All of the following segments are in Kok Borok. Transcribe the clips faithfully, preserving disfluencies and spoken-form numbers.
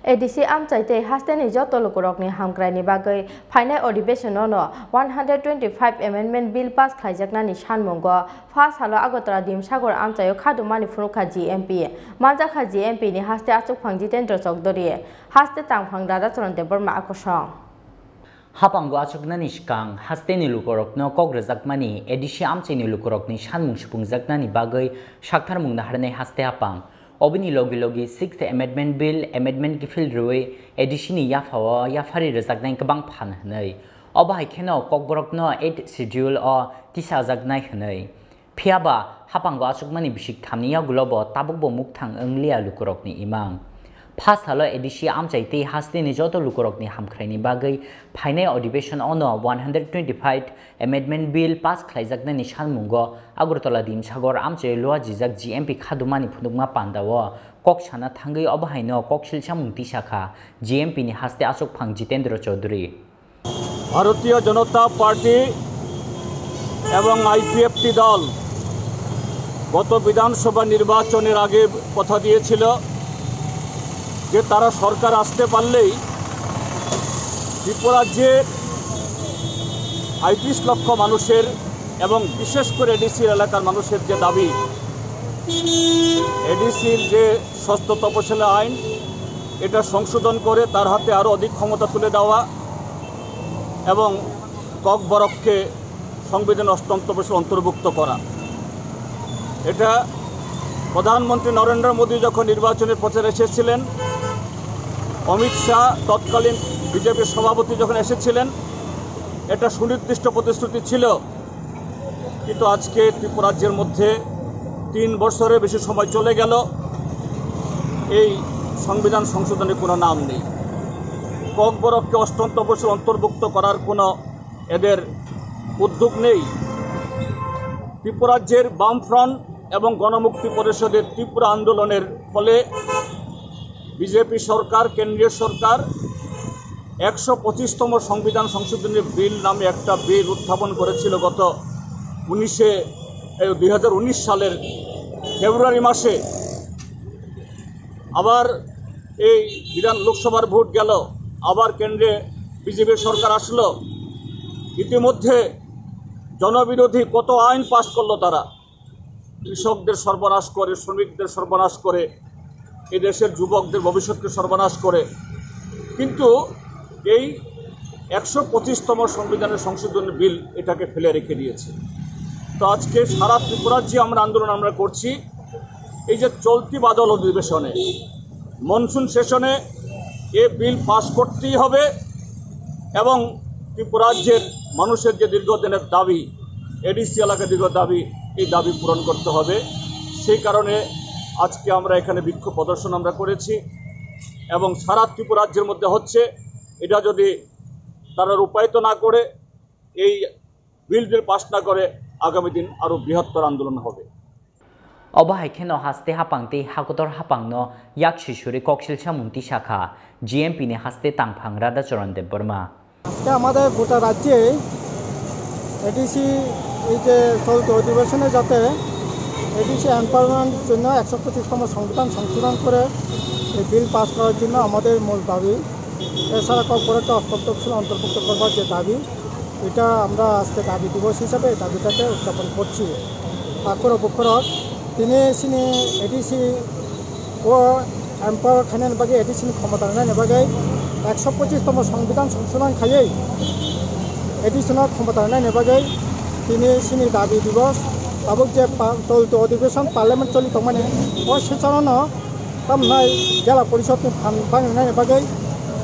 A D C amchai tei hasteni joto lukurokni hamkraini bagwi phainai adhibeshonono one hundred twenty-five Amendment Bill pass khlaijaknani sanmungo pha salo Agartala Dimsagar amchaio khadumani phunukha G M P. Manjakha G M P ni haste achukphang Jitendra Chaudhary, haste tangphang Radhacharan Debbarma akosong. Hapango achuknani swkang hasteni lukurokno kok rwjakmani A D C amchaini lukurokni sanmung supungjaknani bagwi saktharmung naharnai haste hapang. Oboni logi logi Sixth Amendment Bill amendment kiphil rwui A D C ni yaphao yaphari rwjaknai kwbang phan hwnwi. Obo hai kheno Kokborokno Eighth Schedule o tisajaknai hwnwi. Phiya ba, hapango achukmani bisik thamni yagulo bo tabukbo mukthang wngliya lukurokni imang. Pha salo A D C amchai tei hasteni joto lukurokni hamkraini bagwi phainai adhibeshon ono one hundred twenty-five Amendment Bill pass khlaijaknani sanmungo Agartala Dimsagar amchaio luajijak G M P khadumani phunukma pandao kok sana thangwi obo haino kok silsamung tisakha G M P ni haste achukphang Jitendra Chaudhary. ভারতীয় জনতা পার্টি এবং আইপিএফটি দল গত বিধানসভা নির্বাচনের আগে কথা দিয়েছিল যে তারা সরকার আসতে পারলেই ত্রিপুরাজ্যের আইত্রিশ লক্ষ মানুষের এবং বিশেষ করে এডিসি এলাকার মানুষের যে দাবি, এডিসির যে ষষ্ঠ তপশিলি আইন, এটা সংশোধন করে তার হাতে আরও অধিক ক্ষমতা তুলে দেওয়া এবং ককবরককে সংবিধান অষ্টম তপশিলি অন্তর্ভুক্ত করা। এটা প্রধানমন্ত্রী নরেন্দ্র মোদী যখন নির্বাচনের প্রচারে এসেছিলেন, অমিত শাহ তৎকালীন বিজেপির সভাপতি যখন এসেছিলেন, এটা সুনির্দিষ্ট প্রতিশ্রুতি ছিল। কিন্তু আজকে ত্রিপুরা রাজ্যের মধ্যে তিন বছরের বেশি সময় চলে গেল, এই সংবিধান সংশোধনের কোনো নাম নেই। ককবরককে অষ্টম তপশিলি অন্তর্ভুক্ত করার কোনো এদের উদ্যোগ নেই। ত্রিপুরা রাজ্যের বামফ্রন্ট এবং গণমুক্তি পরিষদের তীব্র আন্দোলনের ফলে বিজেপি সরকার, কেন্দ্রীয় সরকার একশো পঁচিশতম সংবিধান সংশোধনী বিল নামে একটা বিল উত্থাপন করেছিল গত উনিশে, এই, দুই হাজার উনিশ সালের ফেব্রুয়ারি মাসে। আবার এই বিধান, লোকসভার ভোট গেল, আবার কেন্দ্রে বিজেপির সরকার আসলো। ইতিমধ্যে জনবিরোধী কত আইন পাস করলো তারা। কৃষকদের সর্বনাশ করে, শ্রমিকদের সর্বনাশ করে, এই দেশের যুবকদের ভবিষ্যৎকে সর্বনাশ করে। কিন্তু এই একশো পঁচিশতম সংবিধানের সংশোধনী বিল এটাকে ফেলে রেখে দিয়েছে। তো আজকে সারা ত্রিপুরার যে আমরা আন্দোলন আমরা করছি, এই যে চলতি বাদল অধিবেশনে, মনসুন সেশনে এ বিল পাস করতেই হবে এবং ত্রিপুরা রাজ্যের মানুষের যে দীর্ঘদিনের দাবি, এডিসি এলাকা দীর্ঘ দাবি, এই দাবি পূরণ করতে হবে। সেই কারণে আজকে আমরা এখানে বিক্ষোভ প্রদর্শন আমরা করেছি এবং সারা ত্রিপুরা রাজ্যের মধ্যে হচ্ছে। এটা যদি তারা রূপায়িত না করে, এই বিল যদি পাস না করে, আগামী দিন আরও বৃহত্তর আন্দোলন হবে। Obo hai kheno haste hapang tei hakotor hapangno yak sisuri koksilsa mung tisakha G M P ni haste tangphang Radhacharan Debbarma. আজকে আমাদের গোটা রাজ্যে এডিসি, এই যে চলতি অধিবেশনে যাতে এডিসি এম্পাওয়ারমেন্ট জন্য একশো পঁচিশতম সংবিধান সংশোধন করে এই বিল পাস করার জন্য আমাদের মূল দাবি। এছাড়া ককবরককে অষ্টম তফসিল অন্তর্ভুক্ত করবার যে দাবি, এটা আমরা আজকে দাবি দিবস হিসাবে এই দাবিটাকে উদযাপন করছি। Takhuk Bokhorok tini chini A D C o empower khainani bagwi A D C ni khomota rwnani bagwi ekso pochis tomo songbidhan songsodhon khaiwi A D C no khomota rwnani bagwi tini chini dabi dibos tabuk je pa-, cholto odhibeshon parliament choli tongmani o session no tamnai jela porishod ni phan bangnaini bagwi,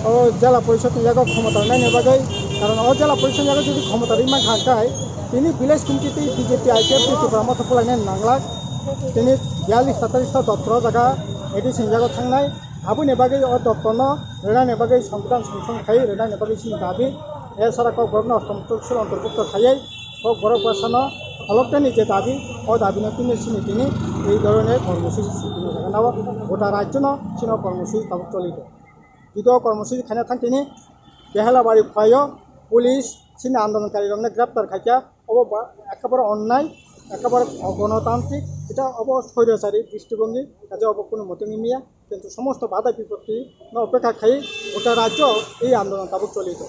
o jela porishod ni yago khomota rwnani bagwi, karon o jela porishod ni yago jodi khomota rwi mankha hwnkhe tini village committee tei B J P I P F ni Tipra Motha bulainani nanglak. Tini biyallis tatalis ta doptor o jaga A D C ni yago thangnai, aboni bagwi o doptor no rwnani bagwi songsodhon songsodhon khai rwnani bagwi chini dabi, esara kokborok no ostom tufsur ontorbukto khaiwi kokborok bwsano kholokteni je dabi, o dabi no tini chini tini ei dhoroner kormosuchi chini jaga nao gota rajyo no chini kormosuchi tabuk choli tongo. Jodi o kormosuchi khaina thang tini Behelabari phaio police chini andolonkari rokno greptar khaikha, obo ba ekkebare onnai, ekkebare ogonotantrik, eta obo soirachari dristibongi, kaje obo kunu motongni miya. কিন্তু সমস্ত বাধা বিপত্তি না উপেক্ষা খাই গোটা রাজ্য এই আন্দোলন tabuk চলিত।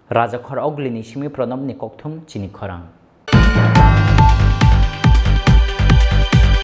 Rajakhor Ogli ni simi Pranab ni kokthum chini khorang.